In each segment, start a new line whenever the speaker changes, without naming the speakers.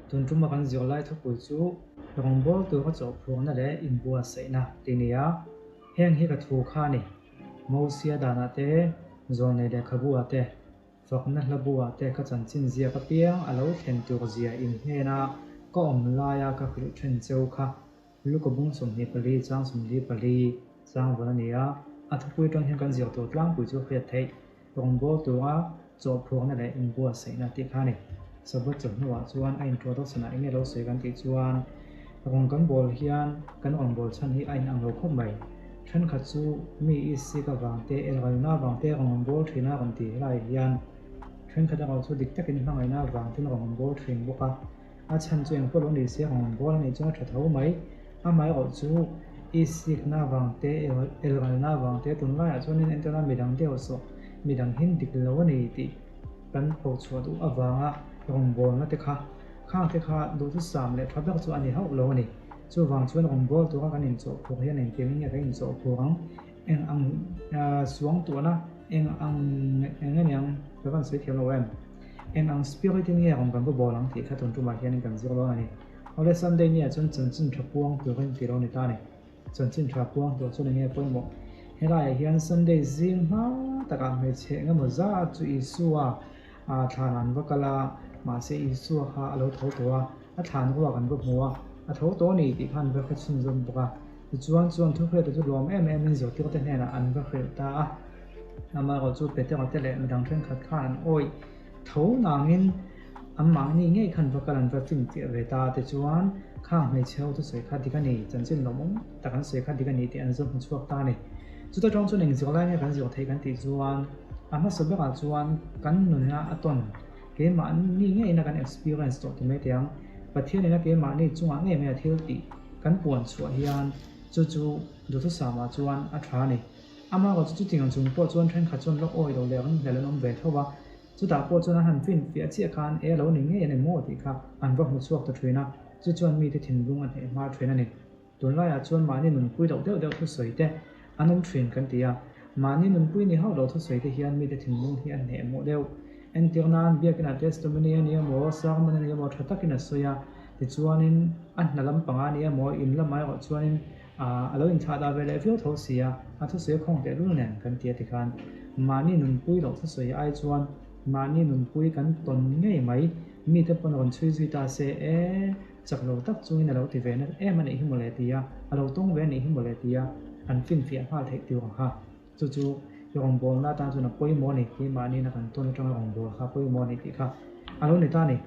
Tun tuma kan zirlai thupui chu rawngbâwl tura chawhphurna leh inbuatsaihna tih a ni a. Heng hi ka thu kha a ni. Mosia danah te, Zawlnei lehkhabu-ah te, Fakna hlabu-ah te ka chanchin ziak apiang a lo thlen tur zia in hnena ka awm laia ka hrilh then cheu kha Luka bung 24 chang 44 chang vawn a ni a. A thupui atang hian kan zir tur tlangpui chu hriat theih. Rawngbâwl tura chawhphurna leh inbuatsaihna tih kha a ni. Sabbath chawhnuah chuan a introduction-ah eng nge lo sawi kan tih chuan rawn kan bawl hian kan rawngbâwl chhan hi a inang lo khawp mai. Thenkhat chu mi isik avang te, elralna avang te rawn rawn bawl thin a rawn ti helai hian thenkhat erawh chu dik takin hmangaihna avang ten rawn rawn bawl thin bawk a. A chhan chu engpawh lo ni se rawn bawl a nih chuan a tha tho mai. Amaherawh chu isikna avang te, elralna avang te tunlaiah chuanin entirna midang deuh sawh midang hin dik lo a ni tih kan phochhuah duh avanga rawngbawlna te kha khang te kha duhthusam leh tha ber chu a ni hauh lo a ni. Chuvang chuan rawngbâwl tura kan inchawhphur hian engtiangin nge kan inchawhphur ang? Eng ang suangtuahna, eng ang eng nge niang ka van sawi thiam lo em? Eng ang spirit in nge rawn kan va bawl ang tih kha tun tumah hianin kan zir dawn a ni. Awle Sunday ni ah chuan chanchin tha puang turin tih lo ni ta a ni. Chanchin tha puang tur chuan eng nge pawimawh? Helaiah hian Sunday zing hma takah hmeichhe eng emaw zat chu Isua thlan an va kal a, mahse Isua kha a lo tho tawh a, a thlan ruak an va hmu a, a tho tawh a ni tih kha an va hre chhunzawm bawk a. Tichuan chuan thuhriata chu lawm em emin zirtirte hnenah an va hrilh ta a. Amaherawh chu Petera te leh midang thenkhat khan an awih tho nangin anmahni ngei khan va kal an va finfiah ve ta. Tichuan khang hmeichhe ho thusawi kha dik a ni, chanchin lawmawm tak an sawi kha dik a ni tih an zawm hmu chhuak ta a ni. Chuta tawng chuan eng zirlai nge kan zir theih kan tih chuan a hmasa berah chuan kan nunna a tawn keimahni ngeina kan experience tawh ti mai teh ang. Pathianina keimahni chungah ngei mai a thil tih kan puan chhuah hian chu chu duhthusam ah chuan a tha a ni. Amaherawh chu chutiang ang chung pawh chuan thenkhat chuan la awi lo leh ringhlel an awm ve tho a, chutah pawh chuan an han finfiah chiah khan e lo ni ngei a ni maw tih kha an va hmu chhuak ta thin a, chu chuan mite thinlung a hneh hma thin a ni. Tunlaiah chuan mahni nunpui loh deuh deuh thusawi te an awm thin kan ti a, mahni nunpui ni hauh lo thusawi te hian mite thinlung hi a hneh mawh deuh. Entir nan biakina testimony a ni emaw, sermon a ni emaw tha takin a sawi a, tichuanin a hna lampang a ni emaw, in lamah erawh chuanin A lo inthlah dah ve leh viau tho si a, a thusawi a khawng teh lul nen kan ti a tikhan mahni nunpui loh thusawi ai chuan mahni nunpui kan tawn ngei mai, mite pawn rawn chhui zui ta se e, chak lo tak chungin a lo ti ve na em a nih hi mawle ti a, a lo tawng ve a nih hi mawle ti a, an finfiah nghal theih tur ang kha. Chu chu i rawngbawlna atan chuan a pawimawh a ni, keimahniin a kan tawn atanga rawngbâwl kha a pawimawh a ni tih kha a lo ni ta a ni.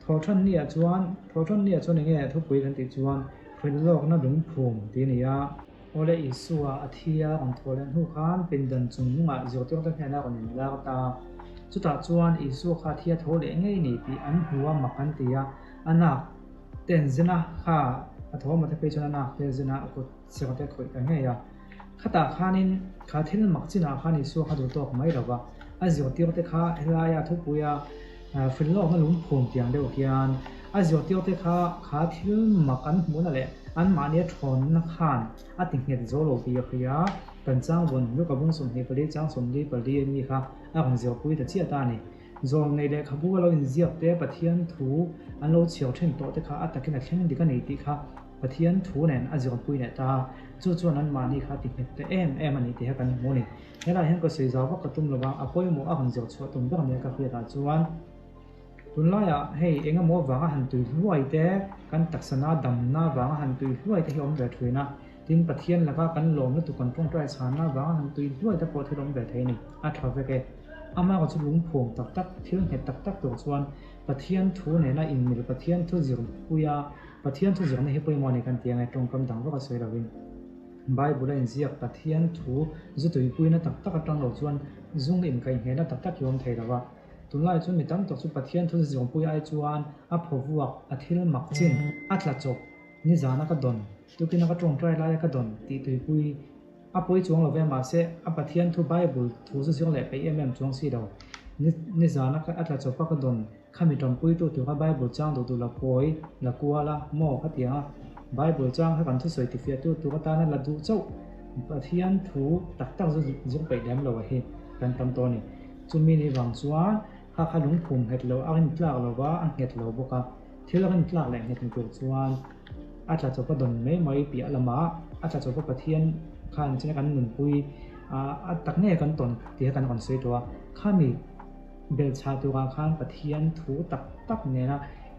Thawhṭhan niah chuan, thawhṭhan niah chuan enge thupui kan tih chuan hrilhlawkna lungphum tih a ni a. Awle Isua a thi a rawn thawh leh hnu khan pindan chung hnungah zirtirte hnenah a rawn inlar ta. Chutah chuan Isua kha a thi a tho leh ngei ni tih an hmu a, mak an ti a, a nak ten zena kha a tho a, Mathepei chuan a nak te zena a kut serte khawih ta ngei a. Khatah khanin kha thil mak chinah khan Isua kha duh tawk mai lo va, a zirtirte kha helaia thupuia hrilhlawkna lungphum tiang deuh hian a zirtirte kha kha thil mak an hmuhna leh anmahnia thawnna khan a ti nghet zo lo tih a hria. Kan changvawn Luka bung 24 chang 44 ami kha a rawn zirpui ta chiah ta a ni. Zawlnei lehkhabu a lo inziak te, Pathian thu an lo chhiar thin tawh te kha a takin a thleng dik a ni tih kha Pathian thu nen a zirpui leh ta a, chu chuan anmahni kha ti nghet ta em em a ni tih kha kan hmu a ni. Helaiah hian ka sawi zau vak ka tum lo va, a pawimawh a rawn zir chhuah tum ber nia ka hriatah chuan tunlaiah hei eng emaw vanga han tui hluai te, kan taksana damna vanga han tui hluai te hi a awm ve thin a, tin Pathian laka kan lawm lutuk kan tawngtai chhanna vanga han tui hluai te pawh thil awm ve thei a ni, a tha vek e. Amaherawhchu chu lungphum tak tak, thil nghet tak tak tur chuan Pathian thu nena inmil Pathian thu zirpuia Pathian thu zirna hi pawimawh a ni kan ti ang e, tawngkam dang vak a sawi lovin. Bible a inziak Pathian thu zu tuipuina tak tak atang lo chuan zung inkaihhnehna tak tak hi awm thei lo va. Tunlai chuan mi tam tak chu Pathian thu zirpui ai chuan a phawvuak, a thil mak chin, a tla chawp, nizana ka dawn, tukina ka tawngtai laia ka dawn tih tuipui a pawi chuang lo ve mahse a Pathian thu Bible thu zu zir leh peih em em chuang si lo. Nizana a tla chawpa ka dawn Khami ṭanpuitu tura Bible chang duh duh la kawi, la kual a, maw ka ti ang a. Bible chang kha kan thusawi tifiahtu tur atana la duh chauh Pathian thu tak tak zu zir peih lem lo a hi kan tam tawh a ni. Chumi ni vang chuan kha kha lungphum nghet lo a rintlak lo va, a nghet lo bawk a. Thil rin tlak leh nghet ni tur chuan a tla chawpa dawn mai mai piah lamah a tla chawpa Pathian khan china kan nunpui a tak nge kan tawn tih kha kan rawn sawi tawh a. Khami belhchhah turah khan Pathian thu tak tak nena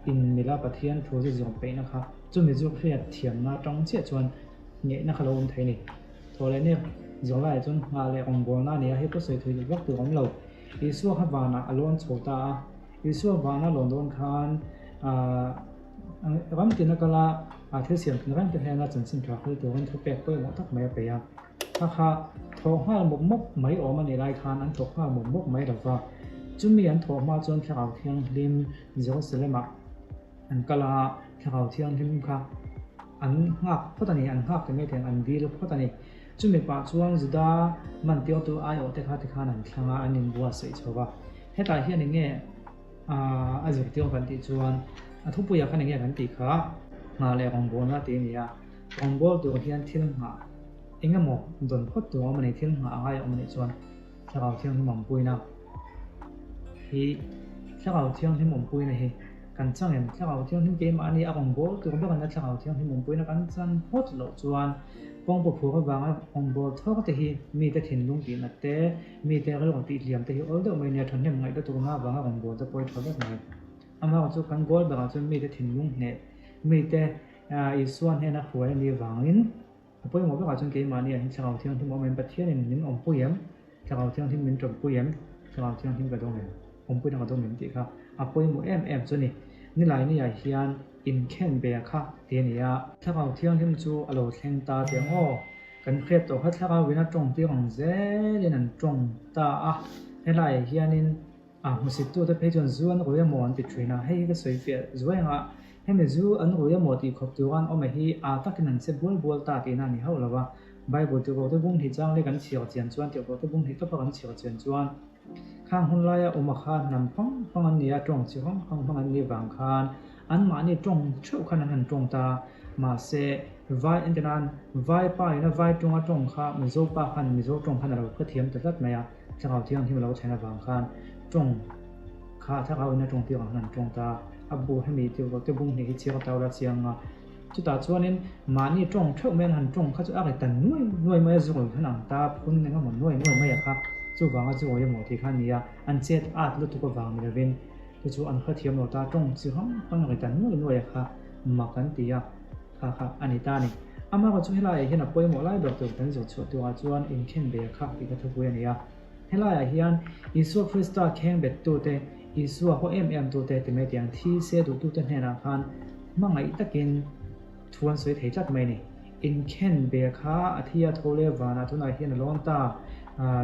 inmila Pathian thu chu zawm peihna kha chumi chu hriat thiamna atang chiah chuan nghehna kha lo awm thei a ni. Thaw leh nek zawng laiah chuan nghah leh rawngbawlna a ni a, hei pawh sawi thui duh vak tur awm lo. Isua kha vanah a lawn chho ta a, Isua vana lawn dawn khan ram tina kala thil siam thin reng te hnena chanchin tha hul turin thupek pawimawh tak mai a pe a. Kha kha thawh nghal mawp mawp mai awm a nih lai khan an thawk nghal mawp mawp mai lo va. Chumi an thawh hma chuan Thlarau Thianghlim Jerusalem-ah an kal a, Thlarau Thianghlim kha an nghak phawt a ni, an nghak ti mai thei ang, an dil phawt a ni. Chumi pah chuan Juda man tirtu aiawhte kha tikhan an thlang a, an inbuatsaih chho va. Hetah hian eng nge a zirtir kan tih chuan a thupuiah khan eng nge kan tih kha nghah leh rawngbawlna tih a ni a. Rawngbâwl tur hian thil nghah eng emaw dawn phawt tur a awm a ni, thil nghah a ngai a awm a nih chuan Thlarau Thianghlim awmpuina hi Thlarau Thianghlim awmpuina hi kan chang em? Thlarau Thianghlim keimah a ni a rawngbâwl tur ber a nia Thlarau Thianghlim awmpuina kan chan phawt loh chuan pawngpaw phur avanga rawngbâwl thawk te hi mite thinlung tihnat te, mite rilru tihhliam te hi awl deuh mai a nia thahnem ngaih lutuk na avanga rawngbâwl te pawh hi tha vek mai. Amaherawhchu chu kan goal berah chuan mite thinlung hneh, mite Isua hnena hruai a nih avangin a pawimawh berah chuan keimahni ah hian Thlarau Thianghlim a awm em? Pathianin min awmpui em? Thlarau Thianghlim min tawmpui em? Thlarau Thianghlim ka dawng em? Awmpuina ka dawng em tih kha a pawimawh em em chu a ni. Nilaini ah hian inkhen be kha ti a ni a. Thlarau Thianghlim chu a lo thleng ta teh ang aw. Kan hriat tawh kha Thlarauin a tawng tir ang zelin an tawng ta a. Helaiah hianin A hmusittute phei chuan zu an rui emaw an ti thin a, hei hi ka sawi fiah zuai ang a, hemi zu an rui emaw tih khawp tur an awm e hi aa takin an che bual bual ta tihna a ni hauh lo a, Bible tirhkohte bung hnih chang leh kan chhiar chian chuan tirhkohte bung hnih tawpa kan chhiar chian chuan khang hun laia awm a kha hnam hrang hrang an ni a, tawng chi hrang hrang hmang an nih vang khan anmahni tawng theuh khan an han tawng ta, mahse vai en te nan vai pa ina vai tawnga tawng kha Mizo pa khan Mizo tawng khan a lo hrethiam ta tlat mai a. Thlarau Thianghlim a lo thlen avang khan tawng kha Thlarau in a tawng tir ang khan an tawng ta a, a bu hemi tirh te bung hnih hi chhiar tau la chiang a, chutah chuanin mahni tawng theuh mai an han tawng kha chu a ri ta nuai nuai mai a, zurawi khan ang ta phun eng emaw nuai nuai mai a kha, chuvanga zurawi emaw tih kha a ni a, an chet at lutuk avang ni lovin chu chu an hrethiam lo ta, tawng chi hrang hrang a ri ta nuai nuai a kha mak an ti a, kha kha a ni ta a ni. Amaherawhchu helaiah hian a pawimawh lai ber tur kan zawh chhuah turah chuan inkhen ve kha tih ka thupui a ni a. Helaiah hian Isua Krista kheng bettute, Isua haw em em tute ti mai tiang thi se duhtute hnenah khan hmangaih takin thu an sawi thei tlat mai a ni. Inkhen ve kha a thi a tho leh vanah tunah hian a lawn ta.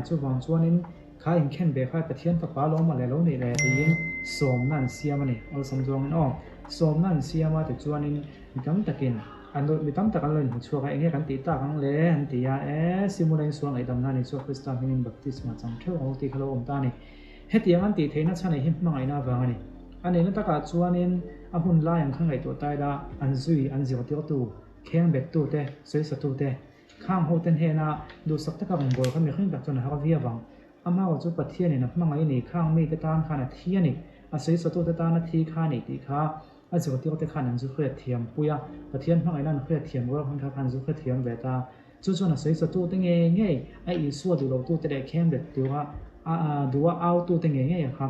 Chuvang chuanin Kha inkhen ve kha Pathian fapa lawm a leh lo nih leh tiin sawmna an siam a ni. Awlsam zawngin aw, sawmna an siam a tichuanin mi tam takin an lo, mi tam tak an lo inhmu chhuak a, enge kan tih tak ang le an ti a, e Simula in sual ngaihdamna a ni chu Krista hmingin baptisma chang theuh ang u tih kha lo awm ta a ni. Hetiang an tih theihna chhan ei hi hmangaihna avang a ni. A nihna takah chuanin a hun lai ang kha ngaihtuah ta ila an zui, an zirtirtu, khengbettu te, sawisatu te, Khang ho te hnena duhsak taka rawn bawl kha mihring tak chuan a har viau ang. Amaherawh chu Pathianin a hmangaih a ni, khang mite tan khan a thi a ni, a sawisatute tan a thi kha a ni tih kha a zirtirte khan an zu hriatthiam pui a, Pathian hmangaihna an hriatthiam rual khan kha khan zu hrethiam ve ta. Chu chuan a sawisatute ngei ngei, a Isua duh lotute leh khengbet tura a duha autute ngei ngei a kha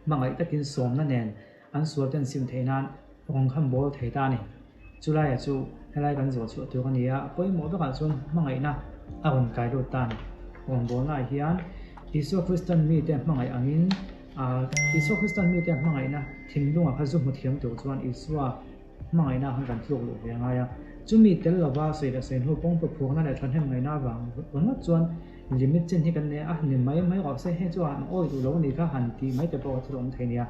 hmangaih takin sawmna nen An sualte an sim theih nan rawng khan bawl thei ta a ni. Chulaia chu helai kan zawh chhuah tur a ni a, a pawimawh berah chuan hmangaihna a rawn kai lut ta a ni. Rawngbawlnaah hian Isua Kristan mite hmangaih angin Isua Kristan mite hmangaihna thinlungah kha zu hmu thiam tur chuan Isua hmangaihna khan kan tluk luh ve a ngai a. Chumi tel lova sawi leh sawi hnu pawngpaw phurna leh thahnem ngaihna avang ringawt chuan limit chin hi kan nei a, ni mai mai rawh se, hei chu an awi duh lo a nih kha han tih mai te pawh thil awm thei nia.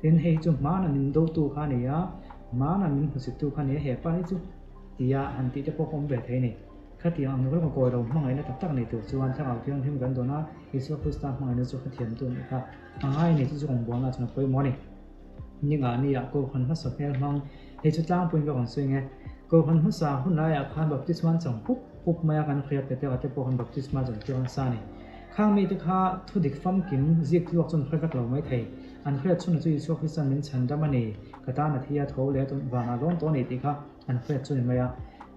Tin, hei hi chu hmana min dotu kha a ni a, hmana min hmuchittu kha a ni a, he pa hi chu tia han tih te pawh ka awm ve thei a ni. Khatiang ang rilru kawi lo hmangaihna tak tak nei tur chuan Thlarau Thianghlim kan dawn a, Isua Krista hmangaihna chu hrethiamtu a nih kha a ngai a ni chu chu rawngbawlna chuan a pawimawh a ni. Ninga nia Kohhran hmasa hmel hmang hei chu tlangpuiin ka rawn sawi ang e. Kohhran hmasa hun laiah khan baptisma an chang pup pup mai a, kan hriat Petera te pawh khan baptisma chang tir nasa a ni. Khang mite kha thudik famkim ziktluak chuan hre vek lo mai thei. An hriat chhunna chu Isua Krista'n min chhandam a ni, ka tan a thi a tho leh a tun vanah lawn tawh a ni tih kha an hriat chu ni mai a.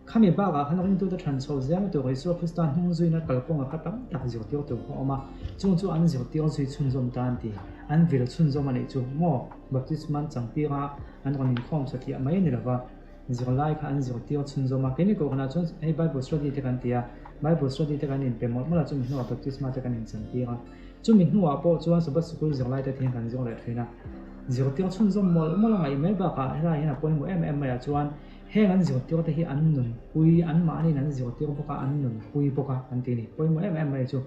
Khami bakah khan ringtute than chho zel tur Isua Krista hnung zuina kalkawnga kha tam tak zirtir tur pawh a awm a, chung chu an zirtir zui chhunzawm ta an ti. An vil chhunzawm a nih chu maw? Baptisma an changtir a, an rawn inkhawm satliah mai a ni lova, zirlai kha an zirtir chhunzawm a. Keini kohhranah chuan hei Bible study te kan ti a, Bible study te kan inpe mawlh mawlh a, chumi hnuah baptisma te kan inchantir a. Chumi hnuah pawh chuan Sabbath sikul zirlai te thian kan zir leh thin a. Zirtir chhunzawm mawlh mawlh a ngaih mai bakah helai hian a pawimawh em em maiah chuan Heng an zirtir te hi an nunpui, anmahniin an zirtir bawk a, an nunpui bawk a kan ti a ni. Pawimawh em em mai chu,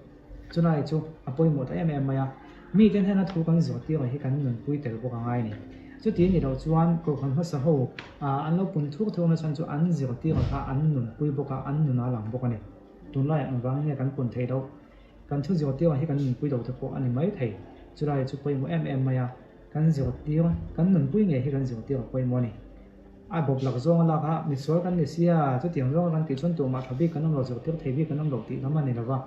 chulai chu a pawimawh ta em em mai a. Miten hian a thu kan zirtir hi kan nunpui tel bawk a ngai a ni. Chuti ni loh chuan Kohhran hmasa ho an lo pun thur thur na chhan chu an zirtir kha an nunpui bawk a, an nun a lang bawk a ni. Tunlaiah engvangin nge kan pun theih loh? Kan thu zirtir hi kan nunpui lo te pawh a ni mai thei. Chulai chu pawimawh em em mai a, kan zirtir, kan nunpui ngei hi kan zirtir a pawimawh a ni. A bawp lak zawng a lak a, misual kan ni sia, chutiang zawng a kan tih chuan tumah tha bik kan awm lo, zirtir thei bik kan awm lo tih lam a ni lo va,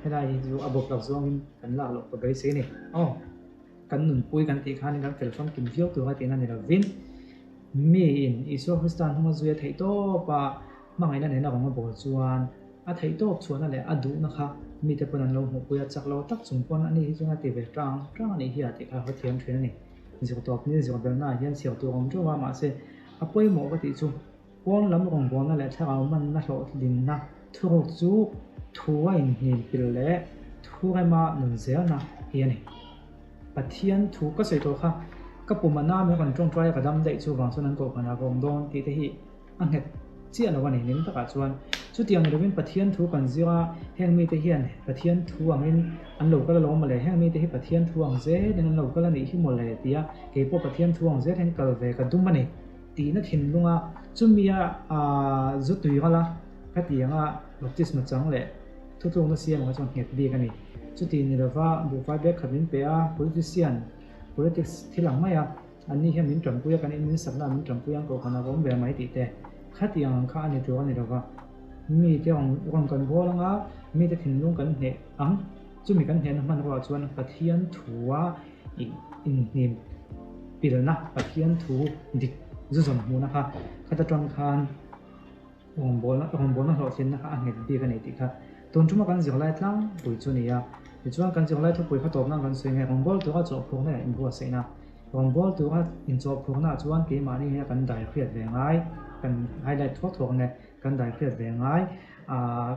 helai hi chu a bawp lak zawngin kan lak loh ka beisei a ni. Aw, kan nunpui kan tih khanin kan fel famkim viau tur a tihna ni lovin, miin Isua Krista hnunga zui a theih tawp a, hmangaihna nena rawng a bawl chuan a theih tawp chhuahna leh a duhna kha mite pawn an lo hmuhpui a, chak lo tak chung pawn ani hi chuan a ti ve tang tang a nih hi a tih kha a hrethiam thin a ni. Zirtawp ni zirbelna ah hian chhiar tur awm teuh a, mahse a pawimawh ka tih chu pawn lam rawngbawlna leh thlarau manna hlawhtlinna thuruk chu thu a inhnin pil leh thu rema nun zelna hi a ni. Pathian thu ka sawi tawh kha ka pum a na min rawn tawngtai a ka dam daih chuvang chuan an kohhranah ka awm dawn tih te hi A nghet chiah lo a ni ning takah chuan chutiang ni lovin Pathian thu kan zir a, heng mite hian Pathian thu angin an lo kal alawm mawle, heng mite hi Pathian thu ang zelin an lo kal a nih hi mawle tia keipawh Pathian thu ang zel hian kal ve ka dum a ni tihna thinlunga chumia zu tui ral a ka ti anga baptisma chang leh thutlukna siam ang chuan nghet bik a ni. Chuti ni lova buhfai bag khat min pe a, politician, politics thil ang mai a. Anni hian min tanpui a, kan in min sakna ah min tanpui ang kohhran a awm ve mai tih te khatiang ang kha a ni tur a ni lova. Mite rawn kan bawl anga mite thinlung kan hneh ang, chumi kan hnehna hmanruaah chuan Pathian thua inhnim pilna, Pathian thu dik zu zawm hmuhna kha khata tang khan rawngbawlna hlawhtlinna kha a nghet bik a ni tih kha tun tuma kan zirlai tlangpui chu a ni a. Tichuan kan zirlai thupui kha tawpna kan sawi nge rawngbâwl tura chawhphurna leh inbuatsaihna. Rawngbâwl tura inchawhphurnaah chuan keimahni hian kan dai hriat ve ngai, kan highlight thuak thuak nge kan dai hriat ve ngai,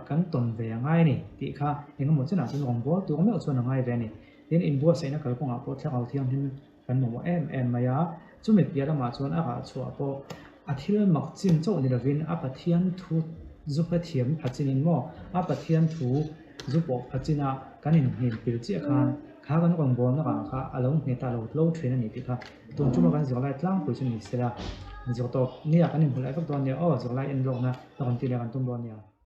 kan tawn ve a ngai a ni tih kha engemaw chenah chuan rawngbâwl tur meuh chuan a ngai ve a ni. Tin, inbuatsaihna kalkawngah pawh thlarau thianghlim Kan mamawh em em mai a, chumi piah lamah chuan a rah chhuah pawh a thil mak chin chauh ni lovin a Pathian thu zu hrethiam pha chinin maw a Pathian thu zu pawh pha china kan inhnim pil chiah khan kha kan rawngbawlna rah kha a lo nghet a, a lo tlo thin a ni tih kha tun tuma kan zirlai tlangpui chu ni sela zirtawp nia kan inhmu leh vek dawn nia aw zirlai enlawkna a rawn ti leh kan tum dawn nia.